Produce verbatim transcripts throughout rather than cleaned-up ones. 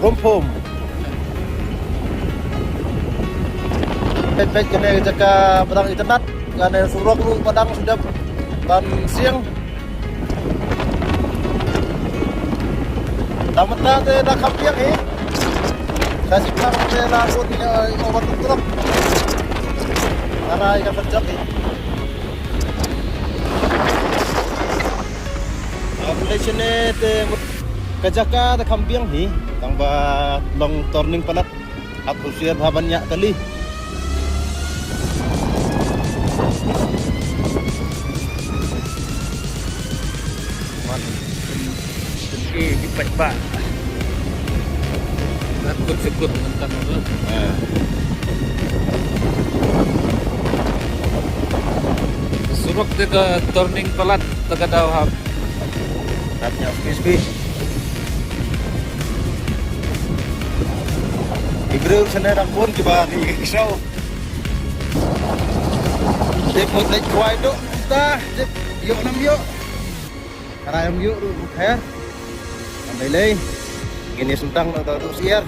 Rumpum. Peit, peit kane ka jaka ba dang itynnad, kane surok ruh ba dang shu dep ban siang. Tang mynta te da kham biang hi. Ka sik tang te la bun ïa i over truck. Ara ïa ka pynjop hi. Ka jaka da kham biang hi, tang ba long turning palat. Hap husiar bha ban ñiah kali. Wan. Ki, ki paidbah. Takut sikut ngan tang tu. Ha. Surok te ka turning palat te ka daw hap. Hap ñiah spi spi. Ki briew shane dang bun kiba ri ki show. Dep mut leit kwai tu. Ta dep ïoh nam ïoh. Ka rai ym ïoh ruh ruh kher. Kam dei lei. Ngin ïa sngewtang na ka ruh syiar.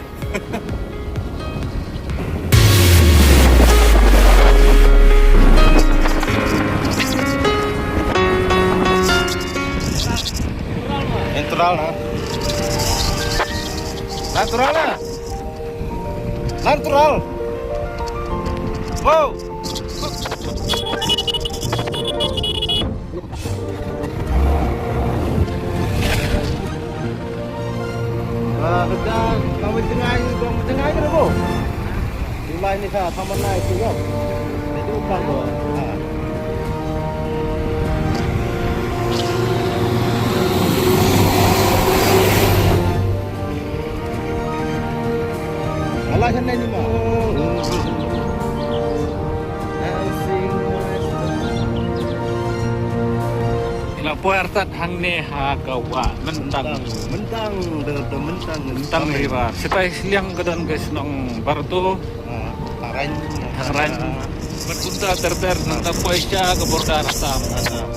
Natural na. Natural na. Natural. Wow. Ah, ka jngai, ka jngai, ka jngai ka dei mo. Di lai ni ka, thaman lai tu ko. Itu kan ko. Ah. Ala kan ni ma. Ngi la poi artat hangne ha ka wah Myntang. Myntang, da, da Myntang. Myntang River. Shatai shiliang ka don ka shnong Barto. Ah, Thangraiñ. Thangraiñ. Ah. Bad kumta ter ter nangta poi sha ka border Assam. Ah.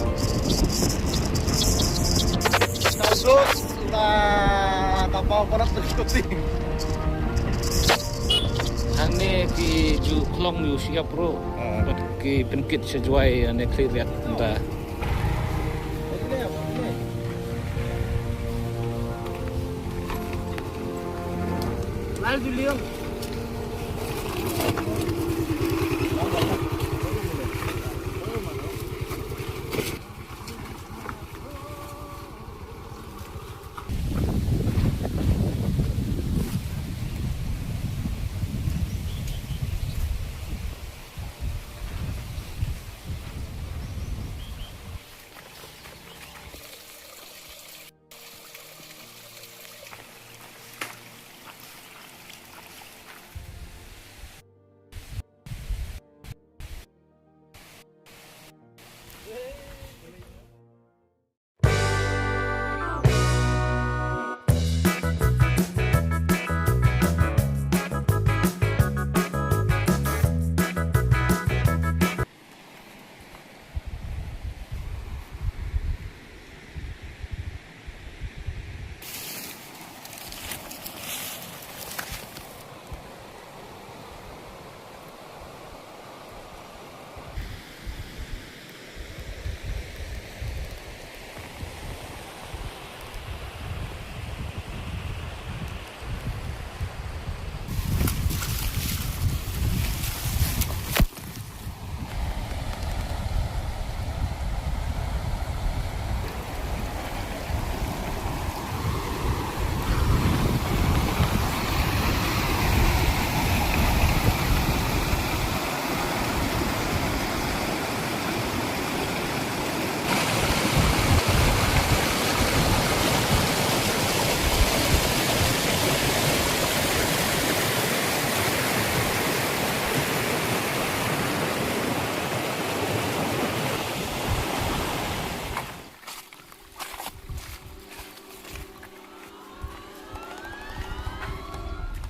Tang sus, ta, ta pau parat tu shuti. Hangne ki ju khlong ïa u shyiap ruh. Ah. Bad ki pynkit sha Jowai, hangne Khliehriat nangta.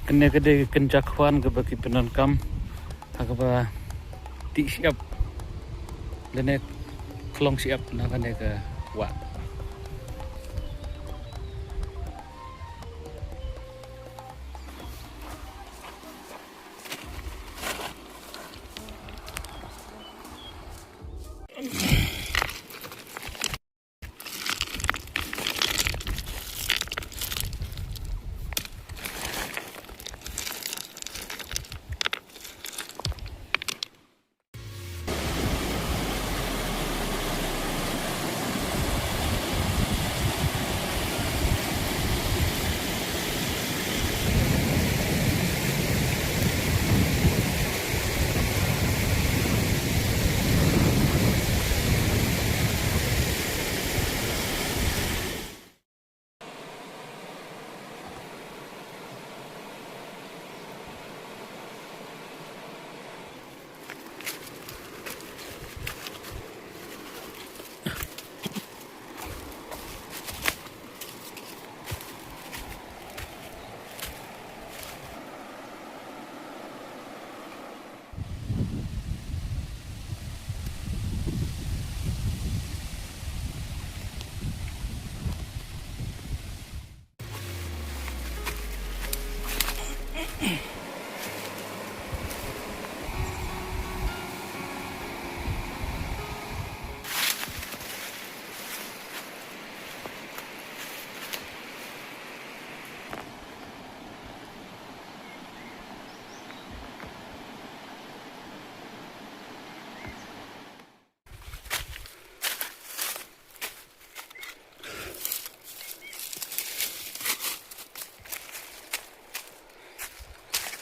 Kane ka dei ka kynja khwan kaba ki pyndonkam ha kaba tih shyiap lane khlong shyiap na kane ka wah.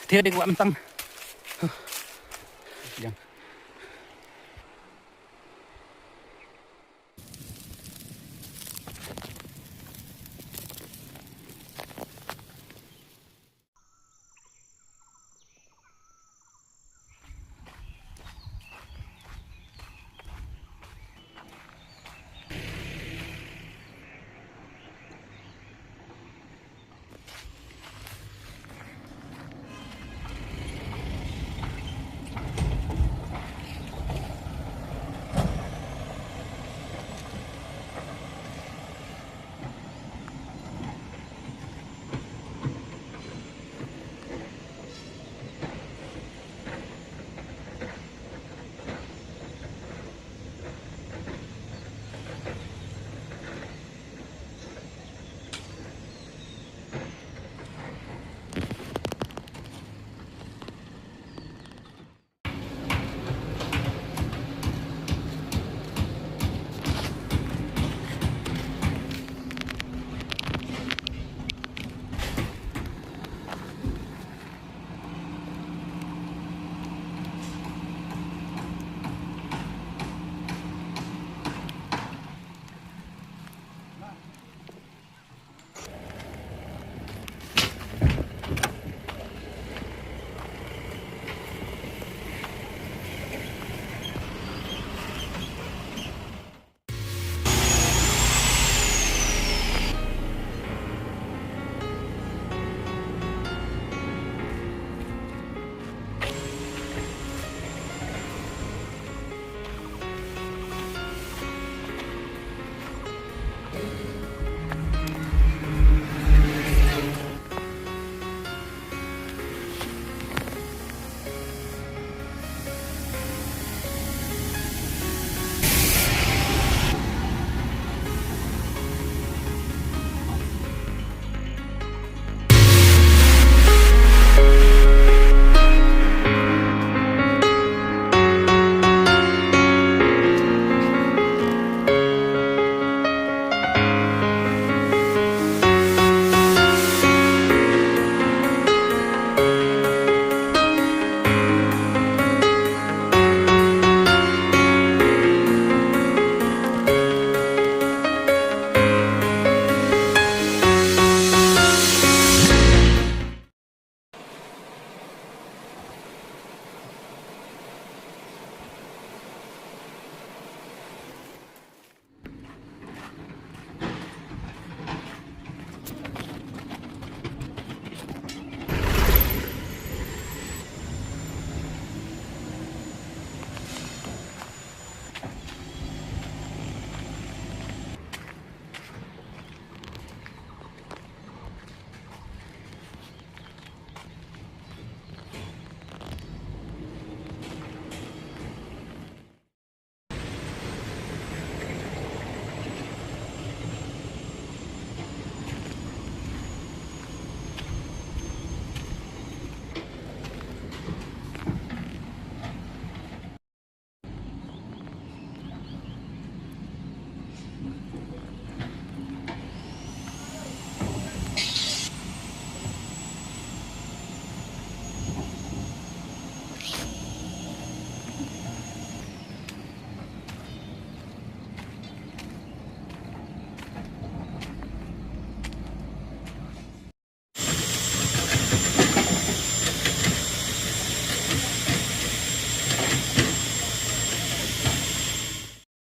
Te dei kwah mynta. Jang.